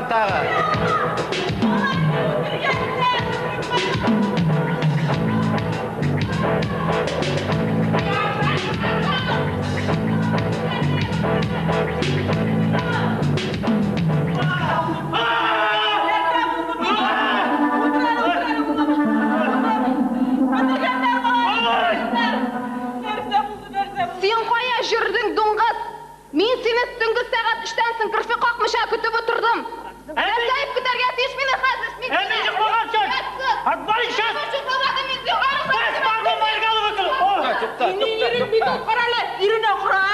тагы? Син кая йөрдең, дуңгыз? Мин сине төнге сәгать өчтән соң керфек какмыйча көтеп утырдым. Нәрсә әйтеп көтәргә тиеш мине хәзер? Мин Ә мин йоклаган чак! Отвали сейчас! Бас Ирен бит ул, кара әле, иренә кара.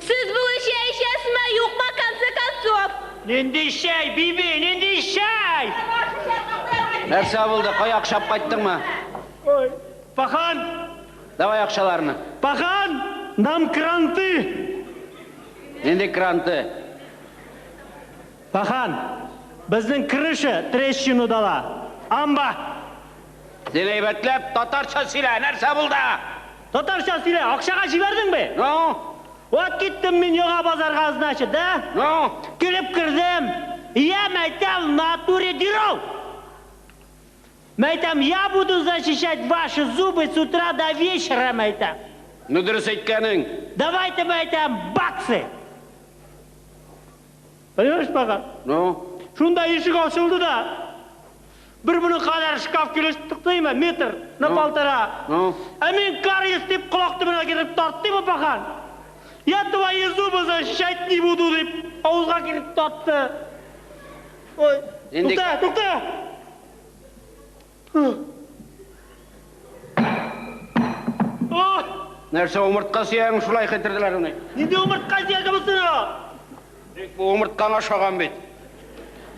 Сез бүген чәй эчәсезме, юкмы, конце концов? Нинди чәй, биби, нинди чәй? Нәрсә булды? Кая акча алып кайттыңмы? Ой, пахан, Давай акчаларны. Пахан, нам кранты. Нинди кранты? Пахан, безнең крыша трещину дала. Амба. Син әйбәтләп татарча сөйлә, нәрсә булды? Татарча сөйлә, акчага җибәрдеңме? Ну? Вот киттем мин яңа базарга, значит, да? Ну? Килеп кердем. Я мәйтәм, в натуре деру. Мәйтәм, я буду защищать ваши зубы с утра до вечера, мәйтәм. Ну, дөрес әйткәнең. Давайте, мәйтәм, баксы. Понимаешь, пахан? Ну? Шунда ишек ачылды да. Бер моның кадәр шкаф килеп чыкты, метр на Ну? полтора. Ну? Ә мин кариес дип колак төбенә китереп тарттым, пахан. Я твои зубы защищать не буду дип авызга китереп тартты. Ой, Инде- тукта, тукта. Ой, Нәрсә умыртка сөягең шулай китерделәр аны? нинди умыртка сөяге булсын ул? Бу умырткаңа ошаган бит.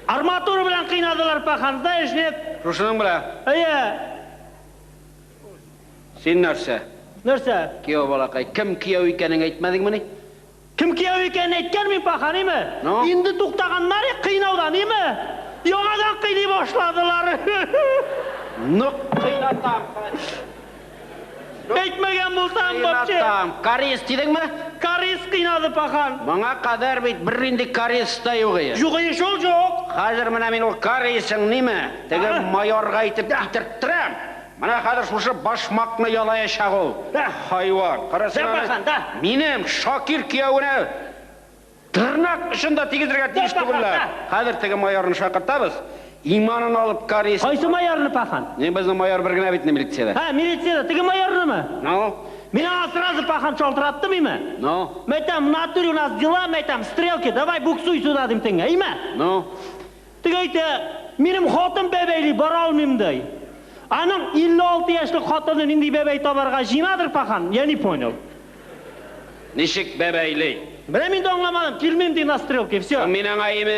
Арматура белән кыйнадылар, пахан, знаешь, нет? Шушының белән. Әйе, Син нәрсә? нәрсә? Кияү балакай, кем кияү икәнен әйтмәдеңмени? Кем кияү икәнен әйткән мин, пахан, име? Ну? Инде туктаганнар кыйнаудан, име? Яңадан кыйный башладылар. Нык кыйнатам. Әйтмәгән булсам, вообще. Кыйнатам. Кариес дидеңме? Кариес кыйнады, пахан. Моңа кадәр бит бернинди кариес та юк иде. Юк иде шул, юк. Хәзер менә мин ул кариесың ниме? Теге майорга әйтеп китерттем. Менә хәзер шушы башмакны ялаячак ул. Да. Хайван. Карасana. Да, пахан, да. Минем Шакир кияүенә тырнак очын да тигезергә тиеш Да, пахан, түгелләр. да. Хәзер теге майорны шакыртабыз. Иманын алып кариес. Кайсы майорны, пахан? Не безнең майор бер генә бит милициядә. Һа, милициядә. Теге майорнымы? Ну? Мин аңа сразу, пахан, шалтыраттым, име? Ну? Мәйтәм, в натуре у нас дела, мәйтәм, стрелки, давай буксуй сюда, дим теңгә, име? Ну? Теге әйтә, минем хатын бәбәйли, бара алмыйм, ди. Аның 56 яшьлек хатыны нинди бәбәй табарга җыенадыр, пахан, я не понял. Ничек бәбәйли? Менә мин дә аңламадым, килмим ди на стрелки, все. Мин аңа име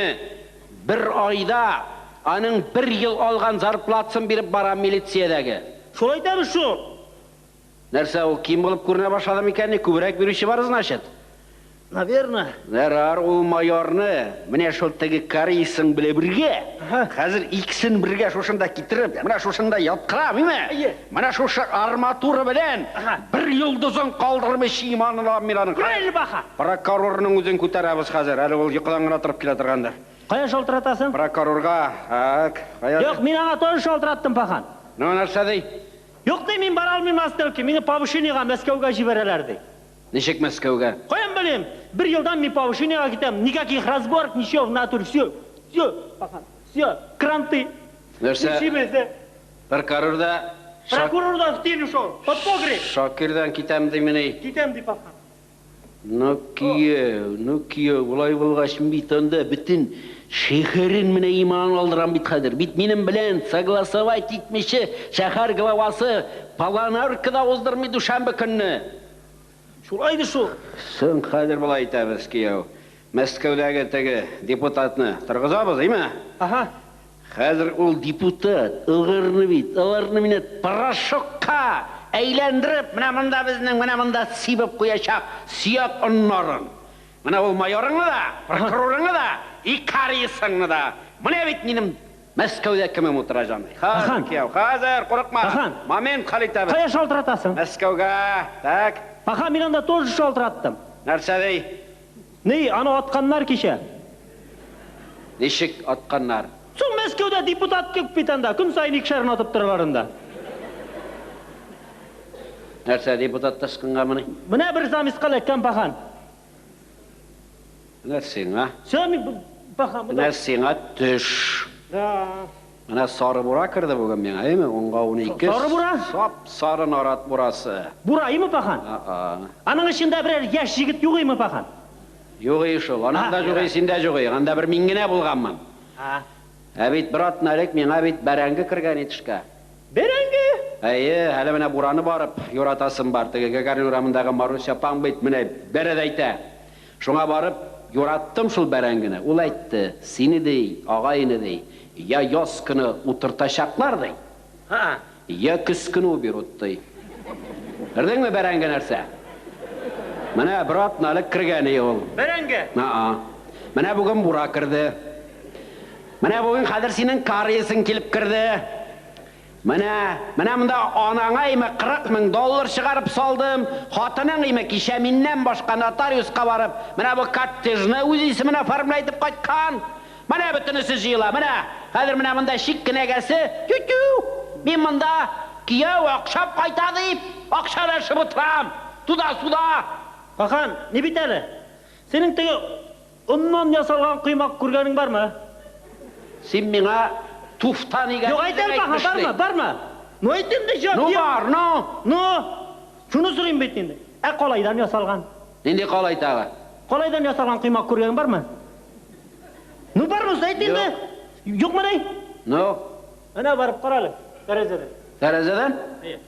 бер айда аның бер ел алган зарплатасын биреп барам милициядәге. Шулай әйтәбез шул. Нәрсә ул ким булып күренә башлады микән? Күбрәк бирүче бар, значит. Наверное. Ярар, ул майорны менә шул теге кариесың белән бергә, хәзер икесен бергә шушында китереп, менә шушында яткырам, име? Әйе. Менә шушы арматура белән Аһа. бер йолдызын калдырмый иманын алам мин аның. Правильно, пахан. Прокурорның үзен күтәрәбез хәзер, әле ул йокыдан гына торып килә торгандыр. Кая шалтыратасың? Прокурорга, так, кая? Юк, мин аңа тоже шалтыраттым, пахан. Ну, нәрсә ди? Юк ди, мин бара алмыйм на стрелки, мине повышениега Мәскәүгә җибәрәләр ди. Ничек Мәскәүгә? Каян белим? Бер елдан мин повышениега китәм, никаких разборок, ничего в натуре, все, все, пахан, все, кранты. Нәрсә? Нишлибез? Прокурор да Прокурор да в тень ушел, под погреб. Шакирдан китәм ди мени. Китәм ди, пахан. Ну кияү, ну кияү, болай булгач бит анда бөтен шәһәрен менә иман алдырам бит хәзер. Бит минем белән согласовать итмичә шәһәр главасы планеркада уздырмый дүшәмбе көнне. Шулай ди шул. Соң хәзер болай итәбез, кияү. Мәскәүдәге теге депутатны торгызабыз, име? Аһа. Хәзер ул депутат, аларны бит, аларны менә порошокка әйләндереп, менә монда безнең, менә монда сибеп куячак сөяк оннарын. Менә ул майорыңны да, прокурорыңны да, и кариесыңны да. Менә бит минем Мәскәүдә кемем утыра, җаный. Хәзер, Ахан. кияү, хәзер, курыкма. Ахан. Момент хәл итәбез. Кая шалтыратасың? Мәскәүгә, так. Пахан, мин анда тоже шалтыраттым. Нәрсә ди? Ни, аны атканнар кичә. Ничек атканнар? Соң Мәскәүдә депутат күп бит анда, көн саен икешәрен атып торалар анда. Нәрсә, депутат та ычкынгамыни? Менә бер замиска эләккән, пахан. Менә сиңа. Всё, мин, пахан, Менә сиңа төш. Да. Менә сары бура керде бүген миңа, әйеме? Унга 12. Сары бура? Сап-сары нарат бурасы. Бура, име, пахан? А-а. Аның эчендә берәр яшь егет юк име, пахан? Юк и шул. Аның да юк и, син дә юк и. Анда бер мин генә булганмын. А. Ә бит бер атна элек миңа бит бәрәңге кергән итешкә. Бәрәңге? Әйе, әле менә бураны барып юратасым бар. Теге Гагарин урамындагы Маруся апаң бит менә бәрә дә әйтә. Шуңа барып юраттым шул бәрәңгене. Ул әйтте, сине ди, агайны ди, я яз көне утыртачаклар ди, Ха. я көз көне уберут ди. Күрдеңме бәрәңге нәрсә? Менә бер атна элек кергән и ул. Бәрәңге? Аа. Менә бүген бура керде. Менә бүген хәзер синең кариесың килеп керде. Менә, менә монда анаңа име 40 мең доллар чыгарып салдым. Хатының име кичә миннән башка нотариуска барып, менә бу коттеджны үз исеменә оформлайтып кайткан. Менә бөтенесе җыела. Менә хәзер менә монда чик кенәгәсе. Тю-тю. Мин монда кияү акчап кайта дип, акча өләшеп утырам. Туда-суда. Пахан, ни бит әле? Синең теге оннан ясалган коймак күргәнең бармы? Син миңа туфтан игән. Юк, әйт әле, пахан, бармы? Бармы? Ну әйт инде, җан. Ну бар, ну. Ну, шуны сорыйм бит инде. Ә калайдан ясалган? Нинди калай тагы? Калайдан ясалган коймак күргәнең бармы? Ну бармы, әйт инде. Юкмы ни? Ну, Әнә барып кара әле, тәрәзәдән. тәрәзәдән? Әйе.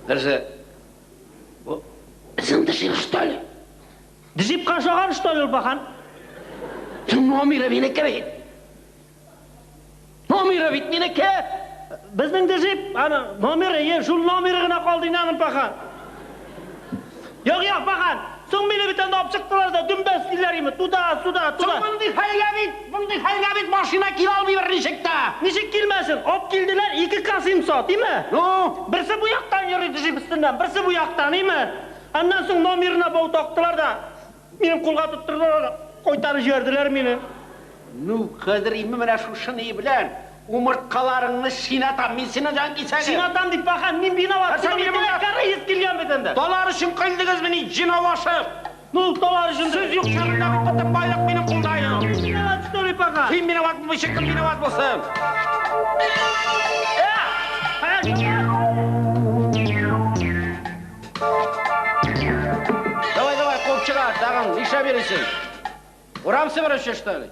Нәрсә? Бу безнең джип, что ли? Джипка ошаган, что ли, ул, пахан? Номеры минеке бит. Номеры бит минеке. Безнең дә джип, аны номеры, е, шул номеры гына калды инде аның, пахан. Юк, юк, пахан. Соң мине бит анда алып чыктылар да, дөмбәслиләр име, туда, сюда, туда. Соң мондый хәлгә бит, мондый хәлгә бит машина килә алмый берничек тә. Ничек килмәсен? Алып килделәр 2 К700, име? Ну, Берсе бу яктан йөри джип өстеннән, берсе бу яктан, име? Аннан соң номерына бау тактылар да, минем кулга тоттырдылар да, кайтарып җибәрделәр мине. Ну, хәзер име менә шушы ни белән умырткаларыңны шинатам, мин сине җан кисәгем. Шинатам дип, пахан, мин виноват. Ә син мине монда- Кариес килгән бит инде. Талар өчен килдегезмени җиналашып? Ну, талар өчен. Сез юк чагында бит бөтен байлык минем кулда иде. Виноват, что ли, пахан? Син виноват булмыйча кем виноват булсын? Давай, давай, куып чыгар, тагын нишләп йөрисең? Урам себерүче, что ли?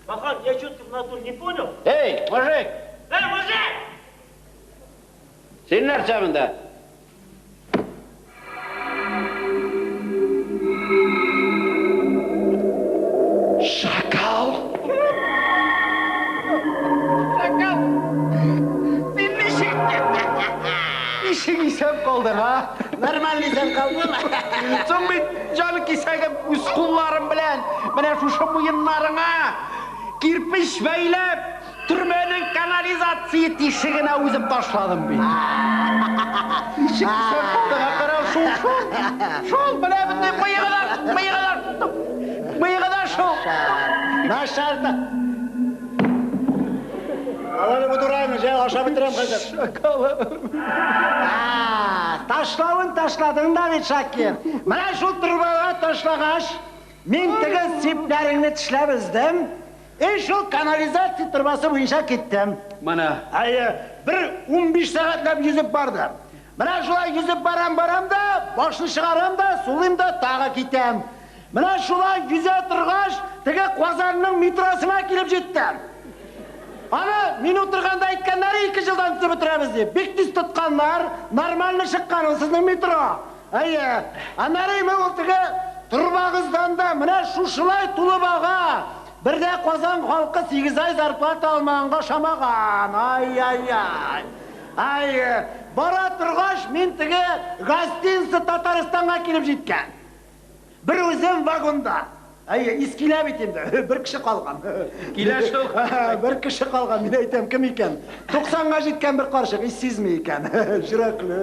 Пахан, я что-то в натуре не понял. Эй, мужик, Эй, мужик! син нәрсә монда? Шакал! Шакал! Син ничек? Ничек исән калдың, а? Нормально исән калдым. Соң бит җан кисәгем үз кулларым белән менә шушы муеннарыңа кирпеч бәйләп, төрмәнең канализация тишегенә үзем ташладым бит. Ничек исән калдың, а? Кара, шул, шул. Шул, менә бөтен мыегы да, мыегы да, мыегы да шул. Начар да. Алары бу дурайны, җә ашап бетерәм хәзер. Шакалым. Ташлавын ташладың да бит, Шакир. Менә шул трубага ташлагач, мин теге сипләреңне тешләп өздем. И шул канализация трубасы буенча киттем. Менә. Әйе, бер 15 сәгатьләп йөзеп бардым. Менә шулай йөзеп барам, барам да, башны чыгарам да, сулыйм да, тагы китәм. Менә шулай йөзә торгач, теге Казанның метросына килеп җиттем. Аны мин утырганда әйткәннәр, 2 елдан төзеп бетерәбез дип. Бик тиз тотканнар, нормально чыккан ул сезнең метро. Әйе, аннары ул теге торбагыздан да менә шушылай тулып ага. Бер дә Казан халкы 8 ай зарплата алмаганга ошамаган. Ай-ай-ай. Ай, бара торгач, мин теге гостиница Татарстанга килеп җиткән. Бер үзем вагонда. Әйе, ис килә бит инде. Бер кеше калган. Килә шул. Бер кеше калган. Мин әйтәм, кем икән? 90-га җиткән бер карчык, ис сизми икән. Йөрәкле.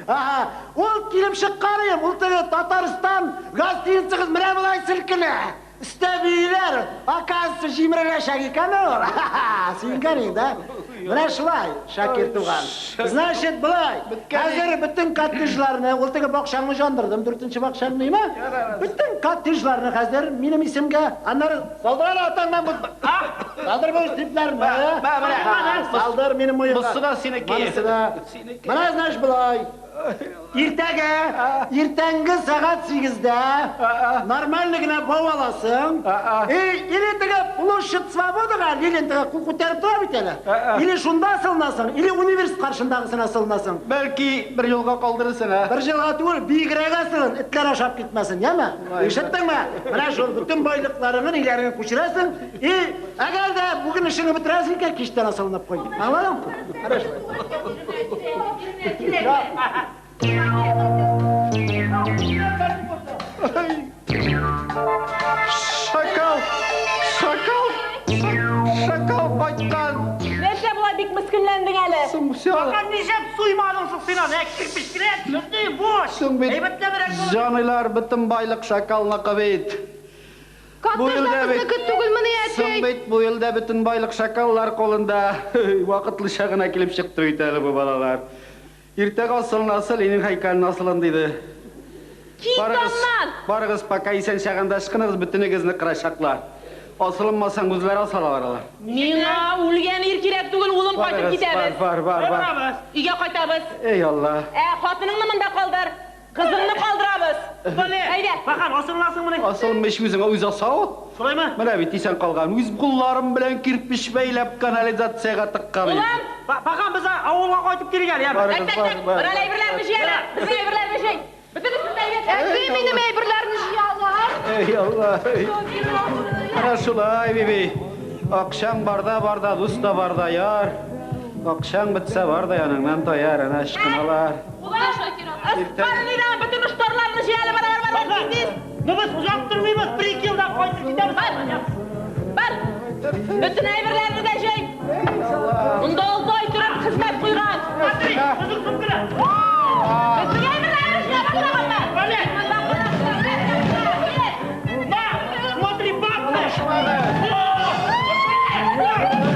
Ага, ул килеп чыккан, ул теге Татарстан гостиницагыз менә болай селкенә. Өстә бииләр, оказывается, җимереләчәк икән ул. Сөенгән инде, да? Менә шулай, Шакир туган. Значит, болай. Хәзер бөтен коттеджларны, ул теге бакчаңны җандырдым, дүртенче бакчаңны, име? Бөтен коттеджларны хәзер минем исемгә, аннары салдыр атаңнан бу. Салдыр бу стрипләрне. Салдыр минем муенга. Бусы да синеке. Монысы да. Менә, значит, болай. Иртәгә, иртәнге сәгать 8-дә нормально генә бау аласың. Или теге площадь Свободага, Ленин теге кул күтәреп тора бит әле. Или шунда асылынасың, или университет каршындагысына асылынасың. Бәлки бер елга калдырырсың, ә? Бер елга түгел, биегрәк асылын, этләр ашап китмәсен, яме? Ишеттеңме? Менә шул бөтен байлыкларыңны, ниләреңне күчерәсең. И әгәр дә бүген эшеңне бетерәсең икән, кичтән асылынып куй. Аңладыңмы? Хорошо. Шакал! Шакал! Шакал кайткан! Нәрсә болай бик мескенләндең әле? Соң все. Пахан нишләп суймадың соң син аны? Ә кирпеч кирәк, мөмкин, буш. Соң бит Әйбәтләбрәк булыр. җаныйлар бөтен байлык шакалныкы бит. Бу Коттеджда елда бит. безнеке түгелмени, Соң әти? бит бу елда бөтен байлык шакаллар кулында. Вакытлыча гына килеп чыкты бит әле бу балалар. Иртәгә асылынасы Ленин һәйкәленә асылын диде. Кит Барыгыз, аннан! барыгыз, пока исән чагында ычкыныгыз, бөтенегезне кырачаклар. Асылынмасаң үзләре асалалар алар. Миңа үлгән ир кирәк түгел, улым, кайтып Барыгыз, китәбез. бар, бар, бар, бар. Барабыз. Өйгә кайтабыз. Эй Алла. Ә, хатыныңны монда калдыр. Кызыңны калдырабыз. Бәле. Әйдә. Пахан, асылынасыңмыни? Асылынмыйч үзеңә үз асау. Шулаймы? Менә бит исән калган. Үз кулларым белән кирпеч бәйләп канализациягә тыккан. Улым, Пахан, без авылга кайтып килик әле, яме. Барыгыз, так, так, бар, так. бар. Бер әле әйберләрне җый әле. Безнең әйберләрне җый. Бөтенесен дә әйбәт. Әти, минем әйберләрне җыя алар. Эй Алла. Менә шулай, биби. Акчаң барда барда, дус та барда яр. Акчаң бетсә бар да яныңнан таяр, әнә ычкыналар. Улым, бар өйдән бөтен оштарларны җый әле, бар, бар, бар, тиз, тиз. Ну без озак тормыйбыз, бер-ике елдан кайтып китәбез. Бар. Бар. Бөтен әйберләрне дә җый. Монда алты ай торып хезмәт куйган. Смотри, үзең сумканы.